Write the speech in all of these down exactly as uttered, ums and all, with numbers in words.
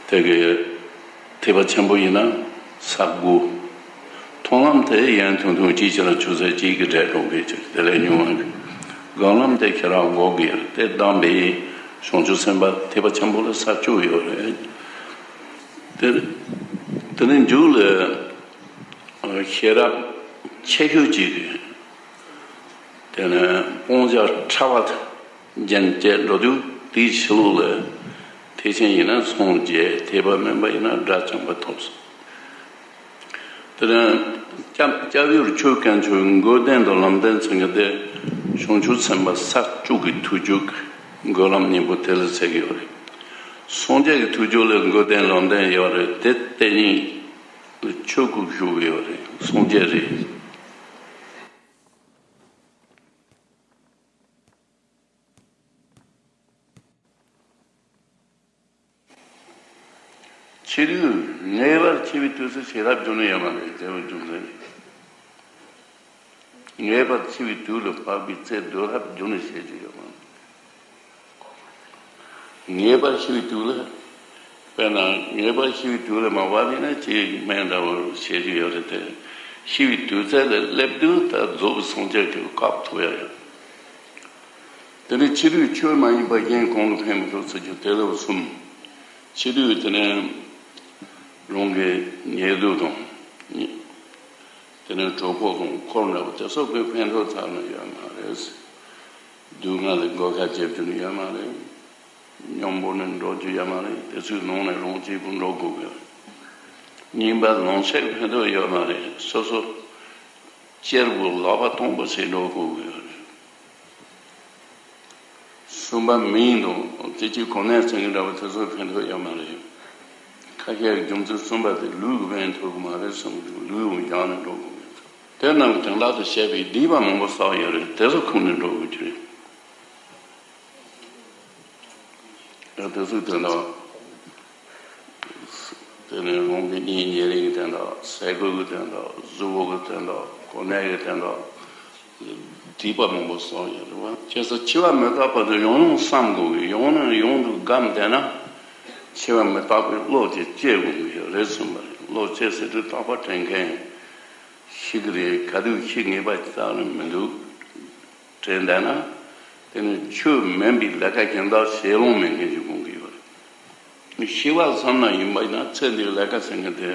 དེ་གི་ཐེག་པ་ཆེན་པོ་ཡིན་ན་ས་དགུ། མཐོང་ལམ་དེ་ཡན་ཐུང་ཐུང་གཅིག་བྱས་ན་ཆུ་ཚོད་གཅིག་གི་གྲས་འགྲོ་གི་ཅིག་དེ་ལས་ཉུང་བ་གི། སྒོམ་ལམ་དེ་ཁྱེད་རང་འགོག་གི་ཡོད་རེད། དེ་བསྡམས་པས་བྱང་ཆུབ་སེམས་དཔའ་ཐེག་པ་ཆེན་པོ་ལ་ས་བཅུ་ཡོད་རེད། དེ་དེ་ནས་མཇུག་ལ་ཤེས་རབ་ཆེ་ཤོས་གཅིག་གི། དེ་ནས་སྤང་བྱ་ཕྲ་བ་རྒྱན་བཅས་འགྲོ་དུས་དེའི་ཕྱི་ལོགས་ལ་ཐེག་ཆེན་ཡིན་ན་སངས་རྒྱས། ཐེག་པ་དམན་པ་ཡིན་ན་དགྲ་བཅོམ་པ་ཐོབ་སོང་། དེ་ནས་སྐྱབས་སྐྱབས་ཡུལ་ཆོས་དཀོན་མཆོག་འགོག་བདེན་དང་ལམ་བདེན་ཚང་གི་དེ་བྱང་ཆུབ་སེམས་དཔའ་ས་བཅུ་གི་ཐུགས་རྒྱུད་འགོག་ལམ་གཉིས་པོ་དེ་ལ་ཟེར་གི་ཡོད་རེད། སངས་རྒྱས་ཀྱི་ཐུགས་རྒྱུད་ལ་འགོག་བདེན་ལམ་བདེན་ཡོད་རེད། དེ་དེ་གཉིས་ཆོས་སྐུ་བཞུགས་ཡོད་རེད། སངས་རྒྱས་རེད། ཕྱི་དུས་ངེས་པར་འཆི་བའི་དུས་སུ་ཤེས་རབ་སྦྱོང་ནི་ཡོད་མ་རེད། དེ་བས་རྒྱུ་མཚན་རེད། ངེས་པར་འཆི་བའི་དུས་ལ་བབ་པའི་ཚེ་འདོད་རབ་སྦྱོང་ནི་བྱེད་རྒྱུ་ཡོད་མ་རེད། ངེས་པར་ཤི་བའི་དུས་ལ། དཔེར་ན་ངེས་པར་ཤི་བའི་དུས་ལ་མ་བབ་ཡིན་ན་ཅིག་སྨན་འདྲ་བོ་བྱེད་རྒྱུ་ཡོད་རེད་དེ། ཤི་བའི་དུས་ཚོད་ལ་སླེབས་དུས་ད་རྫོགས་པའི་སངས་རྒྱས་ཀྱི་སྐབས་ཐོབ་ཡ་ཡོད། དེ་ནས་འཆི་དུས་ཆོས་མ་ཡིན་པ་གཞན་གང་གིས་ཕན་མི་ཐོགས་ཟེར་རྒྱུ་དེ་ལ་གསུམ། འཆི་དུས་དེ་ནས་རང་གི་ཉེ་དུ་དང་། དེ་ནས་གྲོགས་པོ་དང་འཁོར་འདྲ་བོ་དེ་ཚོ་གིས་ཕན་ཐོགས་ཚར་ན་ཡོད་མ་རེད། སྡུག་བསྔལ་ལ་དགོད་ཁ་བྱེད་རྒྱུ་ནི་ཡོད་མ་རེད། མཉམ་པོ་ནས་འགྲོ་རྒྱུ་ཡོད་མ་རེད། དེ་ཚོའི་ནང་ནས་རང་གཅིག་པུ་འགྲོ་དགོས་གི། གཉིས་པ་ལོངས་སྤྱོད་ཕན་ཐོགས་ཡོད་མ་རེད། སོ་སོ་གཅེར་བུ་ལག་པ་སྟོང་པ་བྱས་འགྲོ་དགོས་གི་ཡོད་རེད། གསུམ་པ་མིང་དང་དེ་གཅིག་གོ་གནས་ཟེར་གི་འདྲ་བ་དེ་ཚོ་ཕན་ཐོགས་ཡོད་མ་རེད། ཁ་ཤས་རྒྱུ་མཚན་གསུམ་པ་དེ་ལུས་ཀྱི་ཕན་ཐོགས་གི་མ་རེད་བསམ་གི་འདུག་ལུས་འོང་སྦྱངས་ནས་འགྲོ་དགོས་གི་ཡོད་རེད། དེ་རྣམས་ཀྱི་དོན་དག་ཏུ་བཤད་པའི་སྡིག་པ་མང་པོ་བསགས་ཡོད་རེད། དེ་ཚོ་ཁུར་ནས་འགྲོ་དགོས་ཀྱི་རེད། ཡང་དེ་ཚོའི་དོན་དག་དེ་ནས་རང་གི་གཉེན་ཉེ་རིང་གི་དོན་དག་ཟས་གོས་ཀྱི་དོན་དག་གཟུགས་པོ་གི་དོན་དག་གོ་གནས་ཀྱི་དོན་དག་སྡིག་པ་མང་པོ་བསགས་ཡོད་རེད་བ། བྱས་ཙང་འཆི་བ་མི་རྟག་པ་དེ་ཡང་ཡང་བསམ་དགོས་གི། ཡང་ནས་ཡང་དུ་སྒོམ་བསྡད་ན་འཆི་བ་མི་རྟག་པའི་བློ་དེ་སྐྱེ་དགོས་གི་རེད་གསུངས་པ་རེད། བློ་སྐྱེ་ཟེར་དུས་རྟག་པར་དྲན་མཁན་ཤི་གི་རེད། ག་དུས་ཤི་ངེས་པ་ཅིག་རྩ་ནས་མི་འདུག་དྲན་བསྡད་ན། དེ་ནི་ཆོས་མིན་པའི་ལས་ཀ་གཞན་དག་བྱེད་ལོང་མེད་མཁན་ཞིག་དགོངས་ཀྱི་ཡོད་རེད། ཤི་བ་བསམ་ན་ཡིན་པ་ཡིན་ན་ཚེ་འདིའི་ལས་ཀ་བྱེད་མཁན་དེ་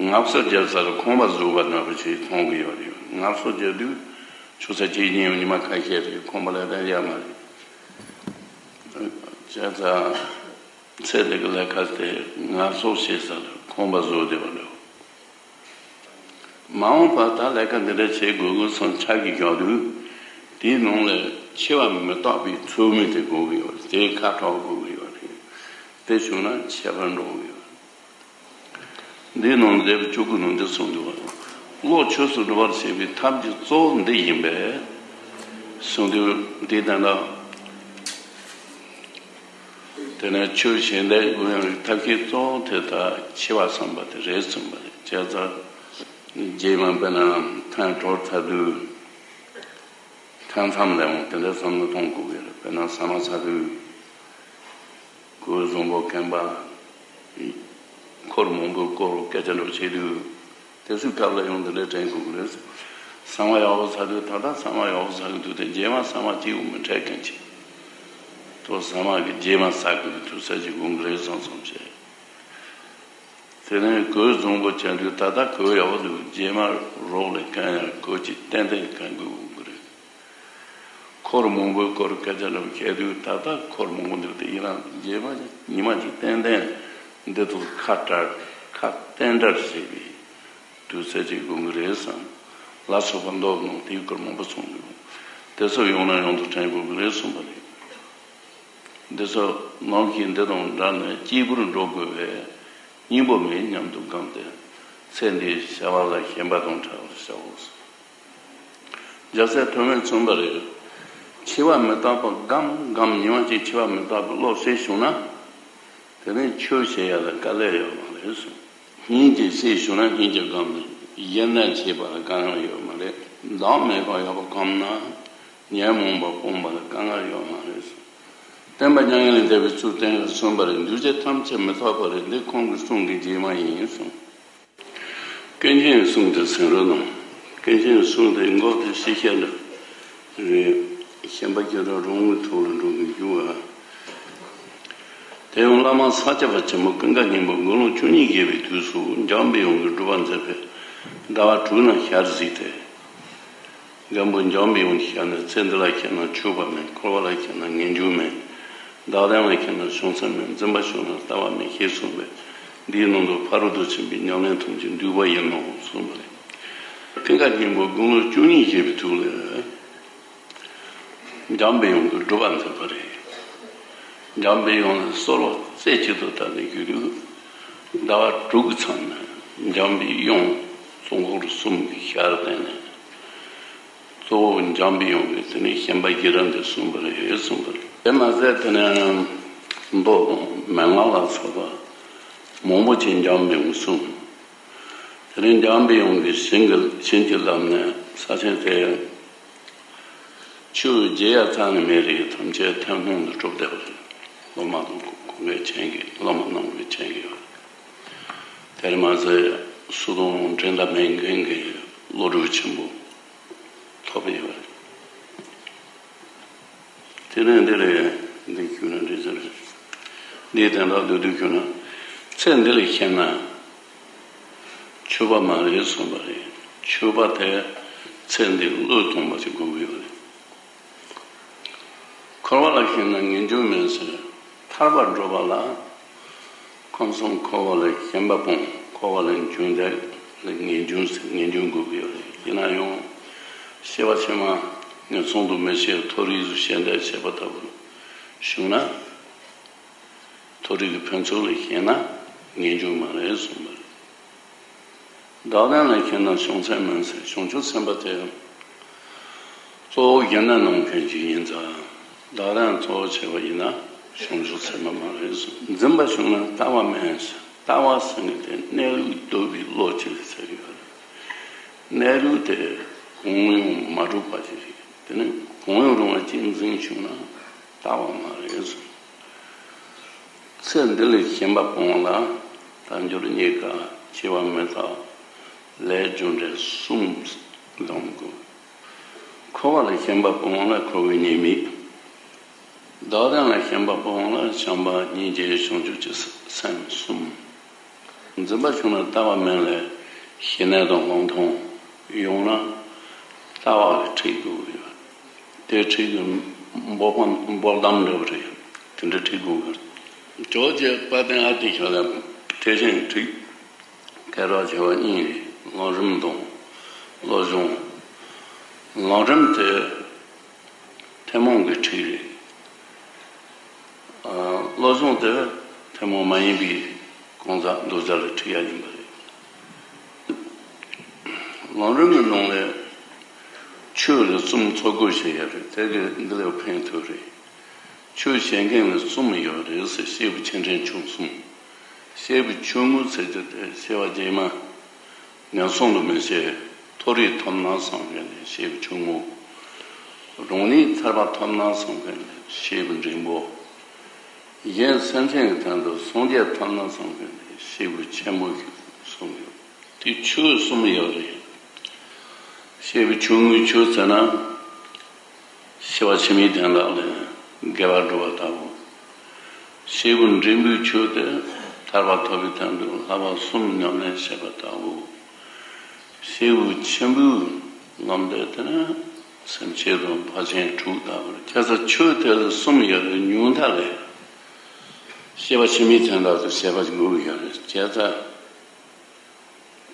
ངལ་གསོ་རྒྱག་ས་ལ་ཁང་པ་བཟོ་བ་འདྲ་བོ་ཞིག་མཐོང་གི་ཡོད་རེད། ངལ་གསོ་རྒྱག་དུས་ཆུ་ཚོད་གཅིག་གཉིས་ཉི་མ་ཁ་ཤས་རེད། ཁང་པ་ལ་བསྡད་ཡ་མ་རེད། བྱས་ཙང་ཚེ་འདི་གི་ལས་ཀ་དེ་ངལ་གསོ་བྱེད་ས་ལ་ཁང་པ་བཟོ་བསྡད་པ་འདྲ་བོ། མ་འོངས་པར་ད་ལས་ཀ་འདི་འདྲ་བྱེད་དགོས་དགོས་བསམ་འཆར་གཞི་བཞག་དུས། དེའི་ནང་ལ་འཆི་བ་མི་རྟག་པའི་ཚོད་མེད་དེ་དགོས་ཀྱི་ཡོད་རེད། དེ་ཁ་གྲག་དགོས་ཀྱི་ཡོད་རེད། དེ་བྱུང་ན་ཁྱད་པར་འགྲོ་གི་ཡོད་རེད། འདིའི་ནང་མཛད་པ་བཅུ་དགུ་ནང་འདི་གསུངས་འདུག་བ། བློ་ཆོས་སུ་འགྲོ་བར་བྱེད་པའི་ཐབས་ཀྱི་གཙོ་བོ་འདི་ཡིན་པས། གསུངས་འདུག་འདི་ལྟར་ན། དེ་ནས་ཆོས་གཞན་དག་གི་ཐབས་ཤེས་གཙོ་བོ་དེ་ད་འཆི་བ་བསམ་པ་དེ་རེད་གསུངས་པ་རེད། བྱས་ཙང་རྗེས་མ་དཔེར་ན་ཐན་གྲོར་ཚར་དུས་ཐན་མཚམས་ལ་འོང་དེ་འདྲ་བསམ་བློ་གཏོང་དགོས་ཀྱི་རེད། དཔེར་ན་ཟ་མ་ཚར་དུས་གོས་བཟང་པོ་གྱོན་པ། འཁོར་མང་པོའི་སྐོར་སྐད་ཆ་འདྲ་བོ་བྱེད་དུས། དེ་ཚོའི་སྐབས་ལ་ཡང་འདི་འདྲ་དྲན་དགོས་ཀྱི་རེད། ཟ་མ་ཡག་པོ་ཟ་དུས་ད་ལྟ་ཟ་མ་ཡག་པོ་ཟ་གི་འདུག་དེ་རྗེས་མ་ཟ་མ་གཅིག་པུ་མི་འཕྲད་མཁན་ཅིག་ཏོ་ཟ་མ་གི་རྗེས་མ་ཟ་དགོས་ཀྱི་དུས་ཚོད་ཅིག་འོང་གི་རེད་བསམ་བསམ་བྱས། དེ་ནས་གོས་བཟང་པོ་གྱོན་དུས་ད་ལྟ་གོས་ཡག་པོ་འདུག་རྗེས་མ་རོགས་ལས་གང་ཡང་གོས་ཅིག་ཏན་ཏན་གྱོན་དགོས་འོང་གི་རེད། འཁོར་མང་པོའི་སྐོར་སྐད་ཆ་འདྲ་བོ་བཤད་དུས་ད་ལྟ་འཁོར་མང་པོ་འདུག་དེ་ཡིན་རང་རྗེས་མ་ཉི་མ་གཅིག་ཏན་ཏན་འདི་ཚོ་ཁ་བྲལ་ཁ་གཏན་བྲལ་བྱེད་པའི་དུས་ཚོད་ཅིག་དགོས་ཀྱི་རེད་བསམ། ལ་སོགས་པ་མདོ་ནང་དེའི་སྐོར་མང་པོ་གསུངས་འདུག་དེ་ཚོ་ཡང་ནས་ཡང་དུ་དྲན་དགོས་ཀྱི་རེད་གསུངས་པ་རེད། འདི་ཚོ་ནམ་ཞིག་འདི་དང་འདྲ་ནས་གཅིག་པུར་འགྲོ་དགོས་པས་སྙིང་པོ་མེད་སྙམ་དུ་བསྒོམས་ཏེ་ཚེ་འདིའི་བྱ་བ་ལ་ཞེན་པ་དང་བྲལ་བར་བྱའོ། རྒྱལ་སྲས་ཐོགས་མེད་གསུངས་པ་རེད། འཆི་བ་མི་རྟག་པ་སྒོམ་སྒོམ་ཉི་མ་གཅིག་འཆི་བ་མི་རྟག་པའི་བློ་ཤེས་བྱུང་ན། དེ་ནས་ཆོས་བྱེད་ཡ་ལ་དཀའ་ལས་ཡོད་མ་རེད་གསུངས། སྙིང་རྗེ་ཤེས་བྱུང་ན་སྙིང་རྗེ་སྒོམ་ནས་ཡིན་ན་བྱེད་པ་ལ་དཀའ་ངལ་ཡོད་མ་རེད། བདག་མེད་པར་ཡག་པོ་སྒོམ་ན་ཉོན་མོངས་པ་སྤོང་བ་ལ་དཀའ་ངལ་ཡོད་མ་རེད་གསུངས། སྟོན་པ་མྱ་ངན་ལས་འདས་པའི་ཚུལ་བསྟན་ནས་གསུངས་པ་རེད། འདུས་བྱས་ཐམས་ཅད་མི་རྟག་པ་རེད། འདི་ཁོང་གི་གསུང་གི་རྗེས་མ་ཡིན་གསུངས། ཀུན་མཁྱེན་གསུང་དེ་ཟིན་རོ་གནང་། ཀུན་མཁྱེན་གསུང་དེ་འགོ་དེ་ཤེས་བྱ་འདྲ་རེད། ཤན་པ་སྐྱེ་རབས་རོང་བོའི་ཐོག་ལ་འགྲོ་གི་རྒྱུ་བ། དེ་ཡང་བླ་མ་ས་སྐྱ་པ་ཆེན་པོ་ཀུན་དགའ་སྙིང་པོ་དགུང་ལོ་བཅུ་གཉིས་བཞེས་པའི་དུས་སུ་འཇམ་པའི་དབྱངས་ཀྱི་སྒྲུབ་པ་མཛད་པས་ཟླ་བ་དྲུག་ན་ཞལ་གཟིགས་ཏེ། མགོན་པོ་འཇམ་པའི་དབྱངས་ཀྱི་ཞལ་ནས། ཚེ་འདི་ལ་མཁྱེན་ན་ཆོས་པ་མེད། འཁོར་བ་ལ་མཁྱེན་ན་ངེས་འབྱུང་མེད། བདག་དོན་ལ་མཁྱེན་ན་བྱང་སེམས་མེད། འཛིན་པ་བྱུང་ན་ལྟ་བ་མེད་ཅེས་གསུངས་པས། འདིའི་ནང་དུ་ཕ་རོལ་ཏུ་ཕྱིན་པའི་ཉམས་ལེན་ཐམས་ཅད་འདུས་པ་ཡིན་ནོ་གསུངས་པ་རེད། ཀུན་དགའ་སྙིང་པོ་དགུང་ལོ་བཅུ་གཉིས་བཞེས་པའི་དུས་ལ། འཇམ་པའི་དབྱངས་ཀྱི་སྒྲུབ་པ་མཛད་པ་རེད། འཇམ་པའི་དབྱངས་ལ་གསོལ་བ་རྩེ་གཅིག་ཏུ་བཏབ་ནས་བཞུགས་དུས། ཟླ་བ་དྲུག་གི་མཚམས་ནས་འཇམ་པའི་དབྱངས་གཙོ་འཁོར་གསུམ་གྱི་ཞལ་བསྟན་ནས། གཙོ་བོ་འཇམ་པའི་དབྱངས་ཀྱིས་དེ་ནས་ཤན་པ་སྐྱེ་རབས་འདི་གསུངས་པ་རེད་གསུངས་པ་རེད། དེ་མ་ཟད་དེ་ནས་མདོ་དང་མན་ངག་ལ་སོགས་པ་མང་པོ་ཅིག་འཇམ་པའི་དབྱངས་གསུངས། དེ་ནས་འཇམ་པའི་དབྱངས་ཀྱིས་བྱིན་གྱིས་བྱིན་གྱིས་བརླབས་ནས་ས་ཆེན་དེ། ཆོས་རྗེ་ཡ་ཚང་ནས་མེད་རིགས་ཐམས་ཅད་ཐུན་མོང་དུ་གྲུབ་བསྡད་པ་རེད། སློབ་མ་དང་གོང་མའི་མཁྱེན་གྱི་སློབ་མ་རྣམས་ཀྱི་མཁྱེན་གྱི་ཡོད་རེད། དེར་མ་ཟད་སུ་དང་འགྲན་ཟླ་མེད་མཁན་གྱི་བློ་གྲོས་ཆེན་པོ་ཐོབ་ཡོད་རེད། དེ་ནས་འདི་རེད། འདི་ཞུ་ན་འདི་ཟེར་རེད། འདིའི་དོན་དག་བསྡུས་བསྡུས་ཞུ་ན། ཚེ་འདི་ལ་མཁྱེན་ན། ཆོས་པ་མ་རེད་གསུངས་པ་རེད། ཆོས་པ་དེ་ཚེ་འདི་བློས་ཐོངས་པ་ཞིག་དགོས་ཀྱི་ཡོད་རེད། འཁོར་བ་ལ་ཞེན་ན་ངེས་འབྱུང་མེད་ཟེར། ཐར་པར་འགྲོ་བ་ལ་ཁམས་གསུམ་འཁོར་བ་ལ་ཞེན་པ་སྤོང་། འཁོར་བ་ལ་འབྱུང་འདོད་ལ་ངེས་འབྱུང་ཟེར། ངེས་འབྱུང་དགོས་ཀྱི་ཡོད་རེད། ཡིན་ན་ཡང་སྐྱེ་བ་ཕྱི་མ་ངན་སོང་དུ་མི་སྐྱེ། མཐོ་རིས་སུ་ཞེན་འདོད་བྱེད་པ་ལྟ་བུ་བྱུང་ན། མཐོ་རིས་ཀྱི་ཕུན་ཚོགས་ལ་ཞེན་ན་ངེས་འབྱུང་མ་རེད་གསུངས་པ་རེད། བདག་དོན་ལ་ཞེན་ན་བྱང་སེམས་མིན་ཟེར། བྱང་ཆུབ་སེམས་དཔའ་དེ་གཙོ་བོ་གཞན་དོན་གནང་མཁན་ཅིག་ཡིན་ཙང་། བདག་དོན་གཙོ་བོ་བྱས་པ་ཡིན་ན་བྱང་ཆུབ་སེམས་དཔའ་མ་རེད་གསུངས། འཛིན་པ་བྱུང་ན་ལྟ་བ་མེད་ཟེར། ལྟ་བ་ཟེར་མཁན་དེ་གནས་ལུགས་རྟོགས་པའི་བློ་ཅིག་ཟེར་གྱི་ཡོད་རེད། གནས་ལུགས་དེ་གང་ཡང་མ་གྲུབ་པ་ཅིག་རེད། དེ་ནི་གང་ཡང་རུང་བ་ཅིག་འཛིན་བྱུང་ན་ལྟ་བ་མ་རེད་གསུངས། ཚེ་འདི་ལ་ཞེན་པ་སྤོང་ལ། དལ་འབྱོར་རྙེད་དཀའ། འཆི་བ་མི་རྟག། ལས་རྒྱུ་འབྲས་གསུམ་སྡོམ་དགོས། འཁོར་བ་ལ་ཞེན་པ་སྤོང་ལ་འཁོར་བའི་ཉེས་དམིགས། བདག་དོན་ལ་ཞེན་པ་སྤོང་ལ་བྱམས་པ་སྙིང་རྗེ་བྱང་ཆུབ་ཀྱི་སེམས་གསུམ། འཛིན་པ་བྱུང་ན་ལྟ་བ་མེད་ལས་ཞི་གནས་དང་ལྷག་མཐོང་ཡོང་ན་ལྟ་བ་གི་ཁྲིད་དགོས་ཀྱི་ཡོད། དེ་ཁྲིད་ཀྱི་འབོག་པ་འབོག་གཏམ་འདྲ་བ་རེད། དེ་འདྲ་ཁྲིད་དགོས་ཀྱི་ཡོད། ཇོ་རྗེ་དཔལ་ལྡན་ཨ་ཏི་ཤ་ལ་ཐེག་ཆེན་ཁྲིད་སྐད་གྲགས་ཆེ་བ་གཉིས་རེད། ལམ་རིམ་དང་བློ་སྦྱོང་། ལམ་རིམ་དེ་ཐུན་མོང་གི་ཁྲིད་རེད། ཨ། བློ་སྦྱོང་དེ་ཐུན་མོང་མ་ཡིན་པའི་གང་ཟག་འདུལ་བྱ་ལ་ཁྲིད་ཡ་ཡིན་པ་རེད། ལམ་རིམ་གྱི་ནང་ལ་ཆོས་ལ་གསུམ་ཚོགས་དགོས་ཞེས་ཡོད་རེད། དེ་གི་འདི་ལ་ཕན་ཐོགས་རེད། ཆོས་བྱེད་མཁན་ལ་གསུམ་ཡོད་རེད་ཟེར། སྐྱེས་བུ་ཆེ་འབྲིང་ཆུང་གསུམ། སྐྱེས་བུ་ཆུང་ངུ་ཟེར་རྒྱུ་དེ་སྐྱེ་བ་རྗེས་མ་ངན་སོང་དུ་མི་སྐྱེ། མཐོ་རིས་ཐོབ་ན་བསམ་མཁན་དེ་སྐྱེས་བུ་ཆུང་ངུ། རང་ཉིད་ཐར་པ་ཐོབ་ན་བསམ་མཁན་དེ་སྐྱེས་བུ་འབྲིང་པོ། གཞན་སེམས་ཅན་གྱི་དོན་དུ་སངས་རྒྱས་ཐོབ་ན་བསམ་མཁན་དེ་སྐྱེས་བུ་ཆེན་པོ་ཞེས་གསུངས་ཡོད། དེ་ཆོས་གསུམ་ཡོད་རེད། སྐྱེས་བུ་ཆུང་ངུའི་ཆོས་ཟེར་ན། སྐྱེ་བ་ཕྱི་མའི་དོན་དག་ལ་དགེ་བ་སྒྲུབ་པ་ལྟ་བུ། སྐྱེས་བུ་འབྲིང་པོའི་ཆོས་དེ་ཐར་པ་ཐོབ་པའི་དོན་དུ་བསླབ་པ་གསུམ་ཉམས་ལེན་བྱེད་པ་ལྟ་བུ། སྐྱེས་བུ་ཆེན་པོའི་ལམ་དེ་དེ་ནི་སེམས་བསྐྱེད་དང་ཕར་ཕྱིན་དྲུག་ལྟ་བུ་རེད། བྱས་ཙང་ཆོས་དེ་ལ་གསུམ་ཡོད་རེད། ཉུང་མཐའ་ལ་སྐྱེ་བ་ཕྱི་མའི་དོན་དག་ཏུ་བྱེད་པ་དགོས་ཀྱི་ཡོད་རེད། བྱས་ཙང་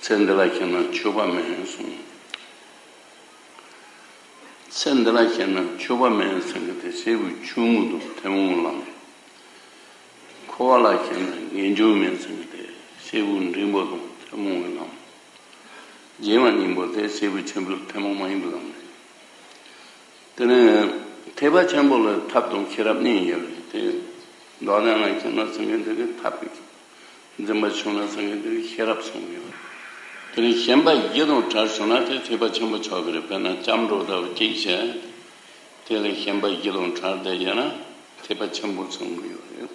ཚེ་འདི་ལ་ཞེན་ན་ཆོས་པ་མིན་གསུངས། ཚེ་འདི་ལ་ཞེན་ན་ཆོས་པ་མིན་ཟེར་མཁན་དེ་སྐྱེས་བུ་ཆུང་ངུ་དང་ཐུན་མོང་གི་ལམ་རེད། འཁོར་བ་ལ་ཞེན་ན་ངེས་འབྱུང་མེད་ཟེར་མཁན་དེ་སྐྱེས་བུ་འབྲིང་པོ་དང་ཐུན་མོང་གི་ལམ། རྗེས་མ་སྙིང་པོ་དེ་སྐྱེས་བུ་ཆེན་པོའི་ཐུན་མོང་མ་ཡིན་པའི་ལམ་རེད། དེ་ནས་ཐེག་པ་ཆེན་པོ་ལ་ཐབས་དང་ཤེས་རབ་གཉིས་ཡོད་རེད་དེ། བདག་དོན་ལ་ཞེན་ན་ཟེར་མཁན་དེ་གི་ཐབས་རེད། འཛིན་པ་བྱུང་ན་ཟེར་མཁན་དེ་གི་ཤེས་རབ་གསུངས་ཡོད། དེ་ནས་ཞེན་པ་བཞི་དང་བྲལ་བྱུང་ན་དེ་ཐེག་པ་ཆེན་པོ་ཆགས་ཀྱི་རེད། དཔེར་ན་སྐྱབས་འགྲོ་ལྟ་བུ་གཅིག་བྱས། དེ་ལ་ཞེན་པ་བཞི་དང་བྲལ་བསྡད་ཡོད་ན་ དད་པ་ཆེན་པོ་ཚང་གི་ཡོད་རེད།